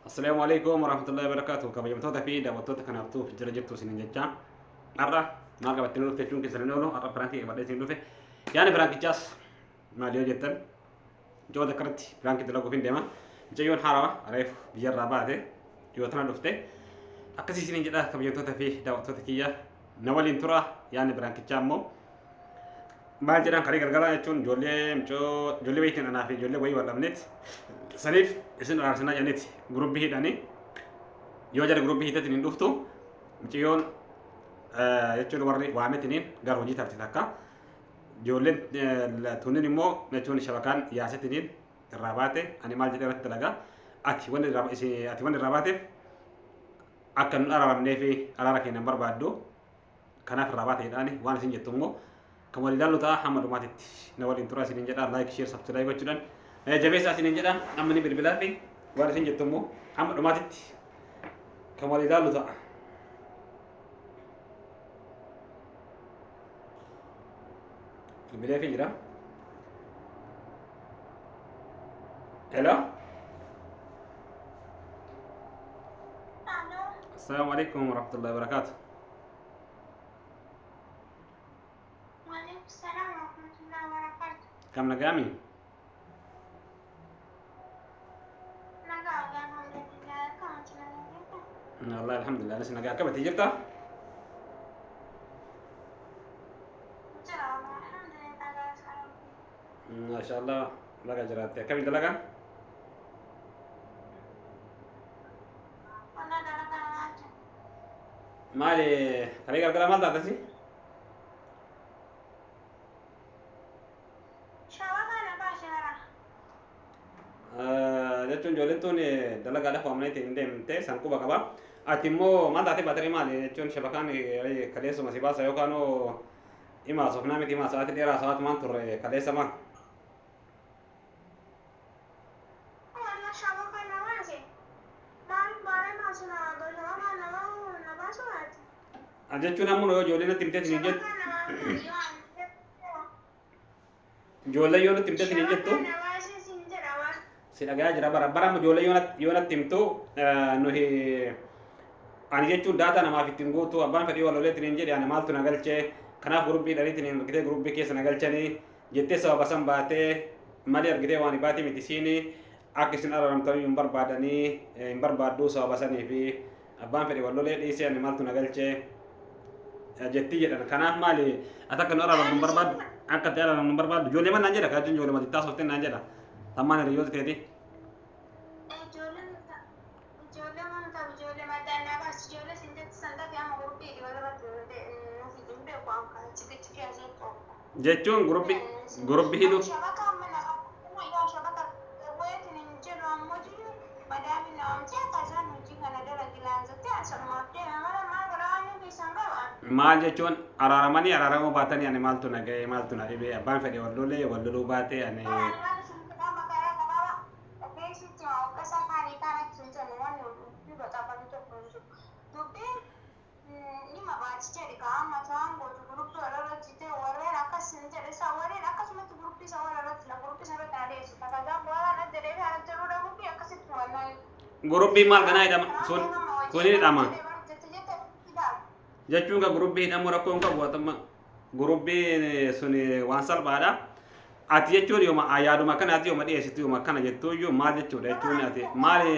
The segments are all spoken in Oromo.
Assalaamu alaikum warahmatullahi wabarakatuh. Kabajamtoota fi daawwattoota kanaaftuu jira jirtu isiniin jecha. Har'a maal qabattee nu dhufte jechuun keessan hin oolu. Har'a piraankii qabadhee isin dhufe. Yaani piraankichaas maal yoo jettan mucayyoo takka irratti piraankii dalaguuf hin deema. Mucayyoon haarawaa reefu biyyarraa baate dhiyoo tana dhufte. Akkasii isiniin jedha kabajamtoota fi daawwattoota kiyya na waliin tura. Yaani piraankichaa immoo maal jedhan karii gargaraa jechuun ijoollee mucoo ijoollee wayiitiin anaa fi ijoollee wayii wal dhabneet saniif isin araarsinaa jedhaniiti gurubbii hidhanii yoo jara gurubbii hiiteetiin hin dhuftu mucayyoon jechuun warri waametiniin gara hojii tarti takka ijoolleen tunin immoo jechuun shabakaan yaasetiniin irraa baate ani maal jedhee irratti dalagaa ati wanni irraa ati wanni irraa baateef akka nun araaramnee fi araara keenya hin barbaaddu kanaaf irraa baate jedhaani waan isin jettu immoo kan walii ilaallu ta'a hamma dhumaatitti na waliin tura isiniin jedha like share subscribe gochuudhaan jabeessaa isiniin jedha amma ni bilbilaa fi waan isin jettu immoo hamma dhumaatitti kan walii ilaallu ta'a. Bilbilee fi jira. Hello. Alo, Assalaamu alaikum warahmatullahi wabarakatuh. waalaikum salaam warahmatullahi wabarakatuh. Kam nagaami? Nagaa alhamdulillah akkamitti nagaa Wallahi alhamdulillah anis nagaa akkamatti jirta? jira alhamdulillah nagaa Masha Allah baga jiraatte akkami dalagaa? Wallah dalagaa nagaa jira. Maali karii gargara maal taatasi? Shabakaa na baashe bara. Jechuun ijoolleen tun dalagaadhaaf waamneetiin hin deemte san quba qaba. Ati immoo maal taatee baatirii maali jechuun shabakaan kaleessuma si baasa yookaan himaa sofnaa miti himaa sa'aatii dheeraa sa'aati maan turre kaleessa maa? Wallah shabakaa na baase. Maal baaree maasu na shabakaa na baasu baate. Jechuun ammoo yoo ijoolleen natti himteetiin hin jettu Shabakaa na baase. Ijoollee yoo natti himteetiin hin jettu Shabakaa na baase siin jedha waan. Si dhagayaa jira bara bara amma ijoollee yoo natti himtu nuyi ani jechuun daataa namaaf ittiin guutu abbaan fedhii wal loleetiin hin jedhe ani maaltu na galchee kanaaf gurubbii dhaliitiin hin argitee gurubbii keessa na galchanii jettee sababa san baatee malee argitee waan baatee miti isiini akka isin araaramtanii hin barbaadanii hin barbaaddu sababa sanii fi abbaan fedhii wal lolee dhiisee ani maaltu na galchee jettii jedhan kanaaf maali ati akka nu araaramnu hin barbaaddu akka itti araaramnu hin barbaaddu ijoollee man naan jedha kaachuun ijoollee matittaa softee naan jedha tammaan hiriyoota teeti. Ijoolleen ijoollee mana qabu ijoollee maddaan na baasi ijoollee siin jetti sandaa fi amma gurubbii walirratti nuuf hin beeku akka chikichiki asii qofa. Jechuun gurubbii gurubbii hidhu Shabaka amma na qabu shabaka weetiin hin jedhu ammoo jiru madaami na waamtee akka isaan hojii kana dalagilaan jettee asalumaaf deeme mala maal godha waan nuti isaan qaban. Maal jechuun araaramanii araaramuu baatanii ani maaltu na ga'e maaltu na dhibe abbaan fedhe wal lolee wal loluu baate ani Maal isin jedhaa maqaa gabaabaa beeksitti hooqasa kaanii kaan achi hin jennu wanni dubbii baxaafanii tokko hin jiru. Dubbiin dhimma baati jedhi kaa amma ta'an gootu guruppii walirratti ta'e warreen akkas hin jedhe isaa warreen akkasumatti guruppii isa walirratti na guruppii isa irratti na dhiyeessu takka gaafa waan adda deebi'e ana jedhuu dhabuu fi akkasitti wallaahi. Gurubbii maal ganaa hidhama sun kun hidhama jechuun ka gurubbii hidhamuu rakkoo hin qabu atama gurubbii sun waan salphaadha. Ati jechuun yooma yaaduma akkanaati yooma dhiyeessitu yooma akkana jettuuyyuu maal jechuudha jechuun ati maali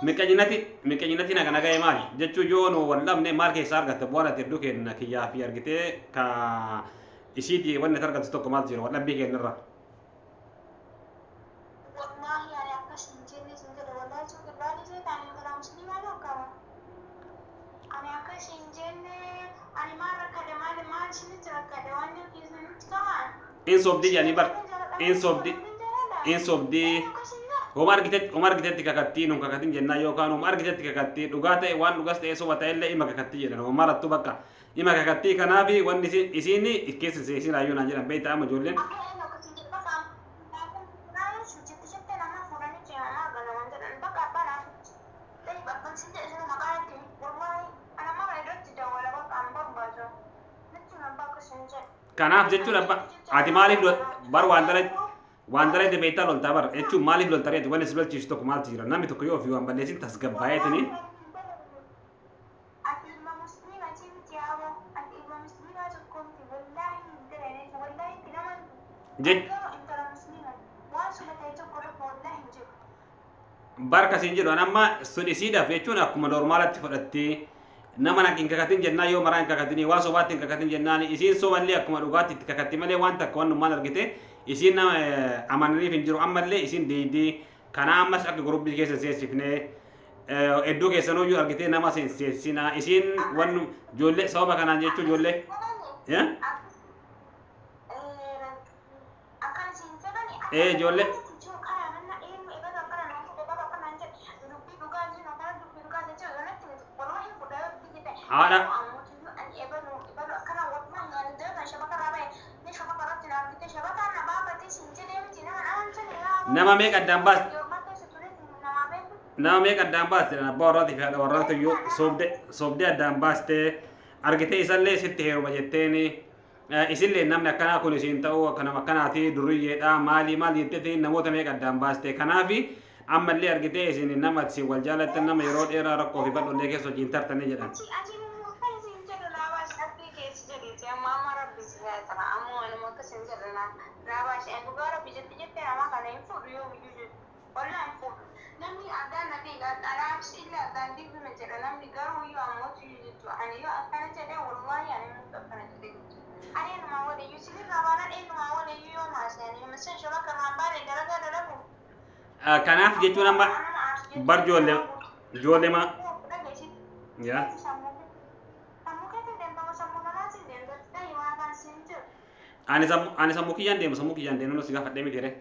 miqqeenyinati miqqeenyinati naga naga'e maali jechuun yoo nu wal dhabne maal keessaa argatta bu'aan ati hedduu kenna kiyyaa fi argitee ka isiiti wanni ati argattu tokko maal jiru wal dhabbii kennirra. Wallahi ani akkas hin jenne sin jedhe wallahi sun baali see ta'an intala musliimaa tokkama. Ani akkas hin jenne ani maal rakkadhe maal maal isinitti rakkadhe waan keessanitti qaban. In sobdii jedhanii bar in sobdii in sobdii homa argitetti homa argitetti kakattii nun kakatin jennaa yookaan homa argitetti kakattii dhugaa ta'e waan dhugas ta'e soba ta'e illee ima kakattii jedhan homa rattu bakka ima kakattii kanaafi wanni isin isiin keessa isin raayyuu naan jedhan beektaa amma ijoolleen Akka inni akkas hin jedhe bakka jette jette nama fuudhanii ce'amaa galaman jedhan bakka abbaan ta'e abbaan sin jedhe sana maqaa itti wallahi ana mara iddootti dawwala bakka an barbaadu nutti abbaa akkas hin jedhe. Kanaaf jechuun abba ati maaliif bar waan dala Waan dalayte beektaa loltaa bar jechuun maaliif lolta reeti wanni si lolchiisu tokko maaltu jira namni tokko yoo ofii waan balleessin tasgabbaa'eetini. Ati ilma musliimatii miti yaaboo. Ati ilma musliimaa tokko miti. Wallaahi hin dalaneeti. Wallaahi itti nama garuu intala musliimaati. Waan suma ta'e tokko irratti wallaahi hin jiru. Barka siin jedhu an amma sun isiidhaaf jechuun akkuma normaalatti fudhattee nama hin kakatin jennaan yoo maraa hin kakatinii waan sobaatti hin kakatin jennaan isiin soballee akkuma dhugaatti itti kakatti malee waan takka wannummaan argite isiin nama amananiif hin jiru ammallee isiin deedee kanaa ammas akka gurubbii keessa seensifnee iddoo keessanuyyuu argitee nama seensinaa isiin wannu ijoollee sababa kanaan jechuun ijoollee. Akkan isin jedhani Ijoollee. Haadha. Nama meeqa addaan baas nama meeqa addaan baaste abbaa warraatii fi haadha warraatu iyyuu soobdee addaan baastee argitee isallee sitti heeruma jetteeni isillee namni akkanaa kun isiin ta'uu akka nama akkanaati duriyyeedha maalii maal jetteetiin namoota meeqa addaan baaste kanaafi ammallee argitee isin nama isin wal jaalattan nama yeroo dheeraa rakkoo fi bal'oollee keessa wajjin tartanii jedhan. Achi kan isin jedhu laabaas dhabbii keessa jedheeti amma amma rabbi si ta'a amma waanuma akkas hin jedhu laabaas dhugaa rabbi jette jette nama kana hin fuudhu yoo biyyuu jedhu walaa hin fuudhu namni addaan na diiga alaabsi illee addaan diigame jedha namni garuu yoo ammoo jettu ani yoo akkana jedhe wallaahi ani mutu akkana jedhe ani eenyumaa waliyyuu sirraa baanaan eenyumaa waliyyuu yoo maasanii misin shabaka maan baane dalagaa dalagu. Kanaaf jechuun amma bar ijoollee ijoollee ma yaa ani sammuu kiyyaan deemu sammuu kiyyaan deemu si gaafadhee miti ree.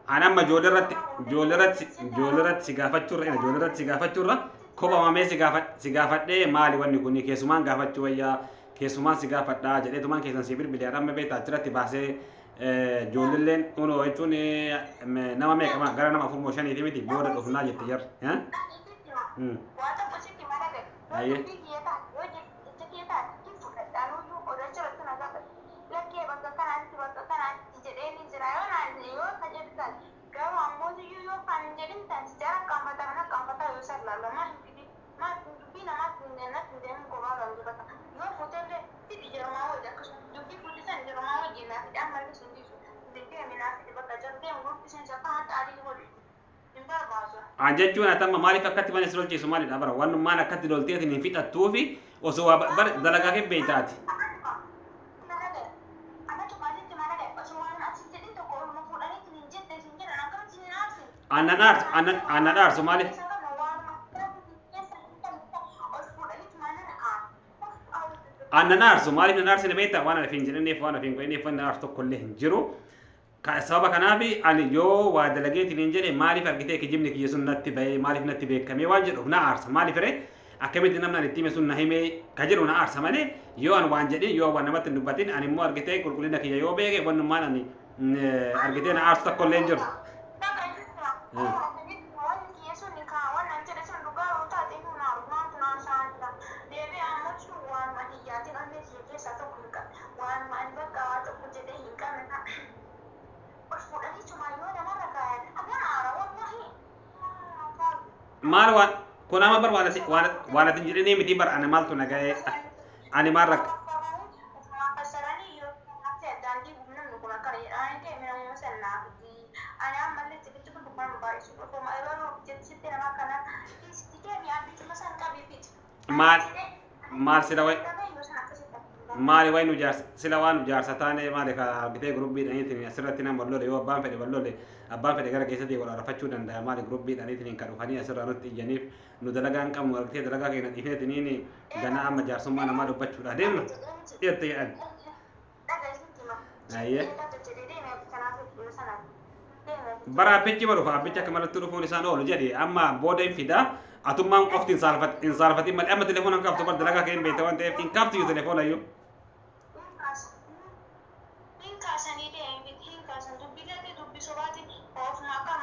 Ani amma ijoollee irratti si gaafachuurra ijoollee irratti si gaafachuurra kophamamee si gaafadhee maali wanni kun keessumaan gaafachuu wayyaa keessumaan si gaafadhaa jedheetumaan keessan si bilbilee amma beektaa achirratti baasee ijoolleen kunoo jechuun nama meeqa gara nama afur moo shaniiti miti booda dhufnaa jette jarri. Waa tokko sitti mala gadi. Yoo dubbii kiyya taate, yoo jecha kiyya taate, hin fudhadhaan iyyuu odoo jirattu na gaafadha. Lakkee bakka kanaatti bakka kanaatti jedhee ni jira yoo naan yoo ka jedhu taate garuu ammoo iyyuu yoo kan hin jedhin taate jara qaanfataa mana qaanfataa yoo san laala maal hin fidin maal dubbii namaatti hin deemnatti hin deemin kophaa kan dubbata. Yoo fuutellee fidi jarmaa wajji akkasuma dubbii fuutisan jarmaa wajji naa fidi ammallee sun dhiisu. Deemi naa fidi bakka jiru deemu gurbisan akka adii godhu. Hin barbaachisu. An jechuun ati amma maaliif akkatti mana si lolchiisu maalidha bara wannummaan akkatti lolteetiin hin fixattuufi osoo waa bara dalagaa kee beektaati. Aannan aarsu aannan aarsu maaliif aannan aarsu maaliif nan aarsine beektaa waan ani hin jedhaniif waan ani hin godhiniif waan aarsu tokko illee hin jiru. Sababa kanaaf ani yoo waa dalageetiin hin jedhe maaliif argitee kijibni kiyya sun natti bahee maaliif natti beekamee waan jedhuuf na aarsa maaliif ree akkamitti namni ani itti hime sun na himee ka jedhu na aarsa malee yoo an waan jedhin yoo waan namatti hin dubbatin ani immoo argitee qulqullina kiyya yoo beeke wannummaan ani argitee na aarsu tokko illee hin jiru. Maal waan kun amma bar waan ati hin jedhinii miti bar ani maaltu na ga'ee ani maal rakka maal maal sila way maali way nu jaarsa sila waan nu jaarsa taane maali ka argitee gurubbiidhaniitiin asirratti nama wal lole yoo abbaan fedhe wal lole abbaan fedhe gara keessatti wal arafachuu danda'a maali gurubbiidhaniitiin kan dhufanii asirraa nutti iyyaniif nu dalagaa hin qabnu argitee dalagaa keenya dhiifneetiniin ganaa amma jaarsummaa namaa dubbachuudha deemna jette jedhan. Ayyee. Bara abbichi baruuf abbichi akka malatti dhufuun isaan oolu jedhe amma booda hin fidaa atummaan qofti hin saalfatin malee amma telefoona hin kaaftu bar dalagaa kee hin beekta waan ta'eef hin kaaftu iyyuu telefoona iyyuu. Hin kaasanii deemee hin kaasan dubbii galtee dubbii sobaatiin oofuma akka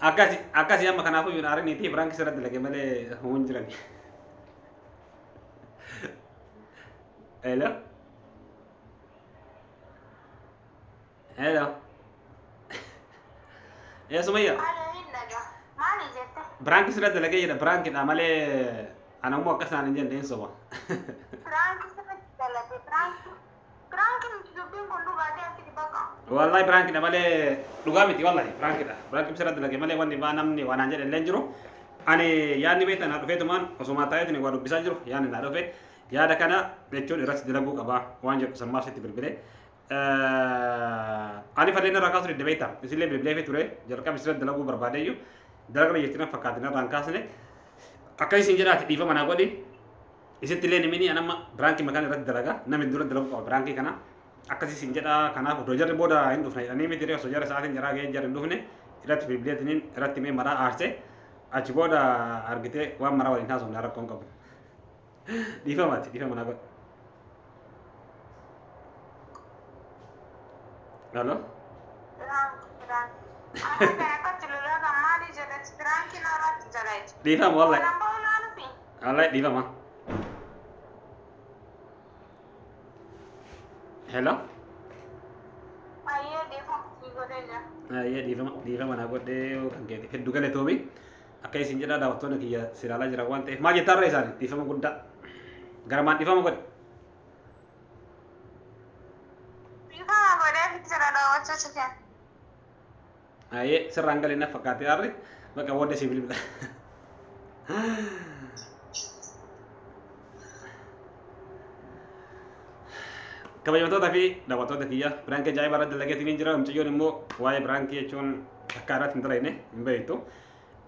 Akkasi akkasi amma kanaafuu hin aariniiti prank sirratti dalage malee hin jiran. Hello? Hello? Ee Sumayya, Alo, hin dhagaa. Maali jette? prank sirratti dalagee jedha prankidha malee ana immoo akkas naan hin jenne hin soba. Prank sirratti dalage. Prank. Prank dubbiin kun dhugaatii asitti baqa. Wallahi prankidha malee dhugaa miti wallahi prankidha. Prank sirratti dalage malee wanni baa namni waan aan jedhe illee hin jiru. Ani yaadni beektan naa dhufeetumaan osuma taa'eetiin waa dubbisaa jiru yaadni naa dhufe yaada kana jechuun irratti dalaguu qaba waan jedhu sammaaf sitti bilbilee. Ani falleen irraa kaasu didde beekta isillee bilbilee fi ture jalqaba isirratti dalaguu barbaadeeyyu dalagna jetti na fakkaate narraa hin kaasne akka isin jedhaati dhiifama naa godhi isitti illee nimini anamma prank makaan irratti dalaga namni dura dalaguu qaba prank kana akkasii isin jedha kanaaf osoo jarri booda hin dhufne jedhanii miti osoo jarri sa'aatiin jaraa ga'ee jarri hin dhufne irratti bilbileetiniin irratti mee maraa aarse achi booda argitee waan maraa waliin haasofne rakkoon qabu. Dhiifamaati dhiifama naa godhi. Halo? Prank prank. Amma kana akkatti lolaa kan maali jedhati prank narratti dalage. Dhiifama wallahi. Kanaan ba'uu laalufi. Wallahi dhiifama. Hello? Ayyee dhiifama sii godhee jira. Ayyee dhiifama dhiifama naa godhee kan keeti hedduu galatoomi. Akka isin jedhaa daawwattoonni kiyya silaalaa jiran waan ta'eef maal jettaa irra isaanii dhiifama guddaa. Garamaan dhiifama godhe. Dhiifama godhee jira daawwachoota keenya. Ayyee sirraan galee na fakkaate yaarri bakka booda si bilbila. Kabajamtoota fi daawwattoota kiyya prank ajaa'ibaa irratti dalageetiin jira. Mucayyoon immoo waa'ee prank jechuun akka irratti hin dalagne hin beektu.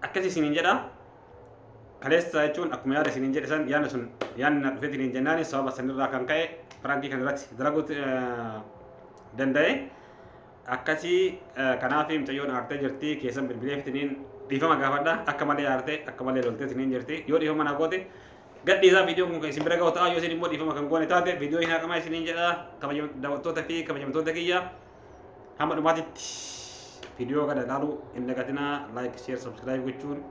Akkasii isiniin jedha. Kaleessa jechuun akkuma yaada isiniin jedhe san yaadni sun yaadni na dhufeetiin hin jennaan sababa sanirraa kan ka'e prank kan irratti dalaguu danda'e. Akkasii kanaaf mucayyoon aartee jirti keessan bilbileeftiniin dhiifama gaafadha akka malee aartee akka malee lolteetiniin jirti yoo dhiifama naa goote gadhiisaa viidiyoon kun kan isin bira ga'u ta'a yoo isin immoo dhiifama kan goone taate viidiyoo hin haqamaa isiniin jedha daawwattoota fi kabajamtoota kiyya hamma dhumaatitti viidiyoo kana ilaaluu hin dagatinaa like share subscribe gochuun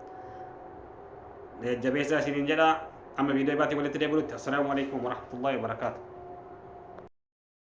jabeessaa isiniin jedha amma viidiyoo baatii walitti deebinutti assalaamu alaikum warahmatullahi wabarakaatu.